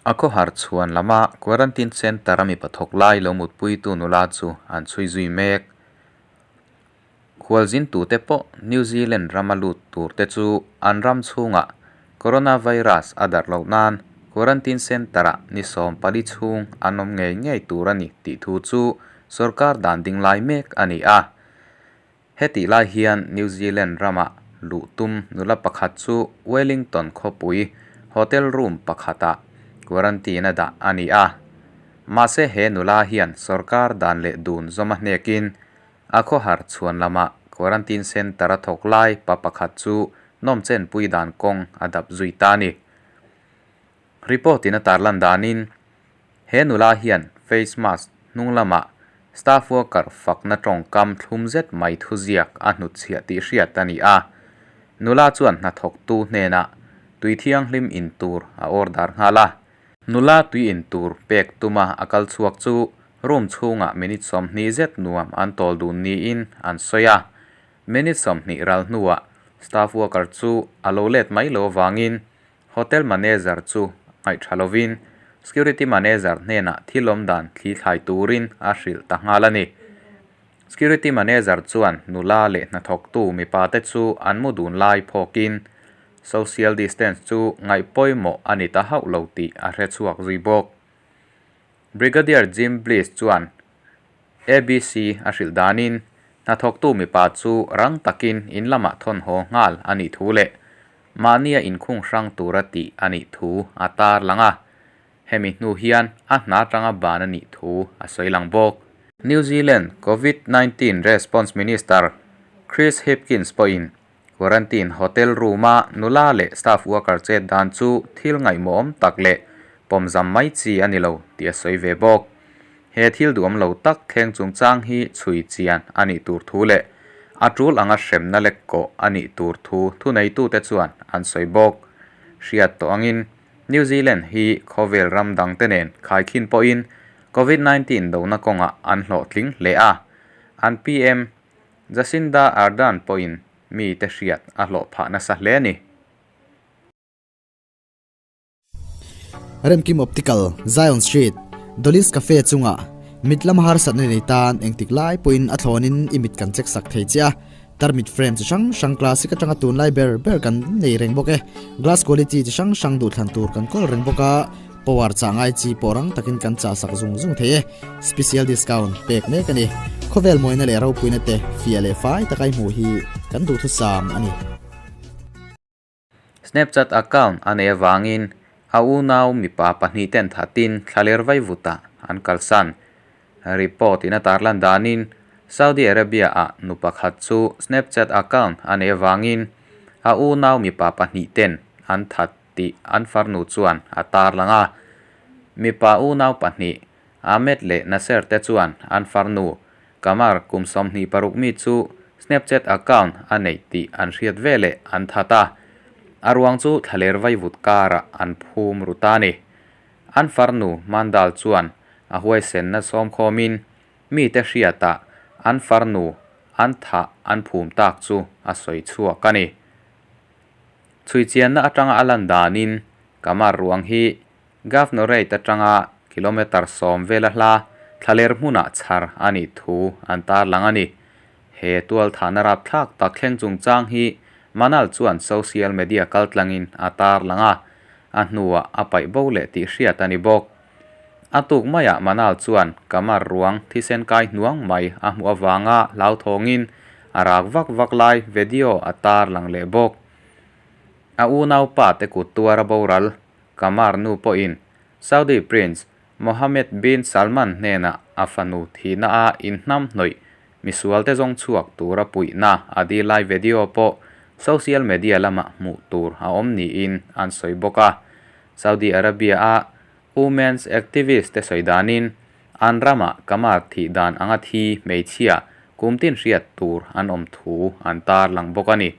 A khawhar chhuan lama Quarantine Centre-a mipa thawk lai lo mutpuitu nula chu an chhui zui mek. Khualzintute pawh New Zealand rama lut turte chu an ram chhungah Coronavirus a darh loh nan Quarantine Centre-ah ni 14 chhung an awm ngei ngei tur a ni tih thu chu sorkar dan ding lai mek a ni a. Hetih lai hian New Zealand rama luh tum nula pakhat chu Wellington khawpui hotel room pakhatah quarantine a dah a ni a. Mahse he nula hian sorkar dan leh dun zawm a hnekin a khawhar chhuan lamah quarantine centre a thawk lai pa pakhat chu nawmchenpui dan kawng a dap zui ta a ni. Report in a tarlan danin he nula hian face mask hnung lamah staff worker fakna tawngkam thlum zet mai thuziak a hnutchhiah tih hriat a ni a. Nula chuan hnathawktu hnenah tui thianghlim in tur a order nghal a. Nula tui in tur pek tuma a kal chhuak chu room chhungah minute 20 zet nuam an tawl dun niin an sawi a. Minute 20 ral hnuah staff worker chu a lo let mai lo avangin Hotel manager chu ngaihtha lovin security manager hnenah thil awm dan thli thlai turin a hrilh ta nghal a ni. Security manager chuan nula leh hnathawktu mipa te chu an mu dun lai phawkin social distance chu ngaih pawimawh a ni ta hauh lo tih a hre chhuak zui bawk. Brigadier Jim Bliss chuan ABC a hrilh danin hnathawktu mipa chu rang takin in lamah thawn haw nghal a nih thu leh mahnia inkhung hrang tura tih a nih thu a tar lang a, hemi hnu hian a hna atanga ban a nih thu a sawi lang bawk. New Zealand Covid-19 Response Minister Chris Hipkins pawhin quarantine hotel room-a nula leh staff worker chet dan chu thil ngaihmawhawm tak leh pawmzam mai chi a ni lo tih a sawi ve bawk. He thil duhawm lo tak thleng chungchang hi chhui chian a nih tur thu leh a tul anga hremna lek kawh a nih tur thu thuneitute chuan an sawi bawk. Hriat tawh angin New Zealand hi khawvel ram dangte nen khaikhin pawhin Covid-19 dona kawngah an hlawhtling hle a. An PM Jacinda Ardern pawhin mite hriat a hlawh phah nasa hle a ni. Remkim Optical, Zion Street, Dolly's Cafe chungah mit lama harsatna nei tan engtik lai pawhin a thlawnin i mit kan check sak thei che a. Tarmit frame chi hrang hrang classic atanga tunlai ber ber kan nei reng bawk e. Glass quality chi hrang hrang duhthlan tur kan kawl reng bawk a, power chah ngai chi pawh rang takin kan chah sak zung zung thei e. Special discount pek mek a ni. Khawvel mawina leh ropuina te fiah leh fai taka i hmuh hi kan duhthusam a ni. Snapchat account a nei avangin a unau mipa pahnih ten thatin thlaler vai vutah an kalsan. Report in a tarlan danin Saudi Arabia ah nu pakhat chu Snapchat account a nei avangin a unau mipa pahnih ten an that tih an farnu chuan a tarlang a. Mipa unau pahnih Ahmed leh Nasser te chuan an farnu Qamar kum 26 mi chu Snapchat account a nei tih an hriat veleh an that a. A ruang chu thlaler vai vut karah an phum ru ta a ni. An farnu Mandal chuan a huaisenna sawmkhawmin mite hriatah an farnu an thah an phum tak chu a sawi chhuak a ni. Chhuichianna atanga a lan danin Qamar ruang hi Governorate atanga kilometre 10 vela hla thlaler hmunah chhar a nih thu an tarlang a ni. He tual thahna rapthlak tak thleng chungchang hi Manal chuan social media kaltlangin a tarlang a, a hnuah a paih bo leh tih hriat a ni bawk. A tuk maiah Manal chuan Qamar ruang thisen kai hnuang mai a hmuh avanga hlauthawngin a rak vak vak lai video a tarlang leh bawk. A unaupa te kut tuara boral Qamar nu pawhin Saudi Prince Mohammed bin Salman hnenah a fanu thihna a inhnam hnawih misual te zawng chhuak tura puihna a dil lai video pawh social media lamah hmuh tur a awm niin an sawi bawk a. Saudi Arabia a women's activist te sawi danin an ramah Qamar thih dan anga thi hmeichhia kumtin hriat tur an awm thu an tarlang bawk a ni.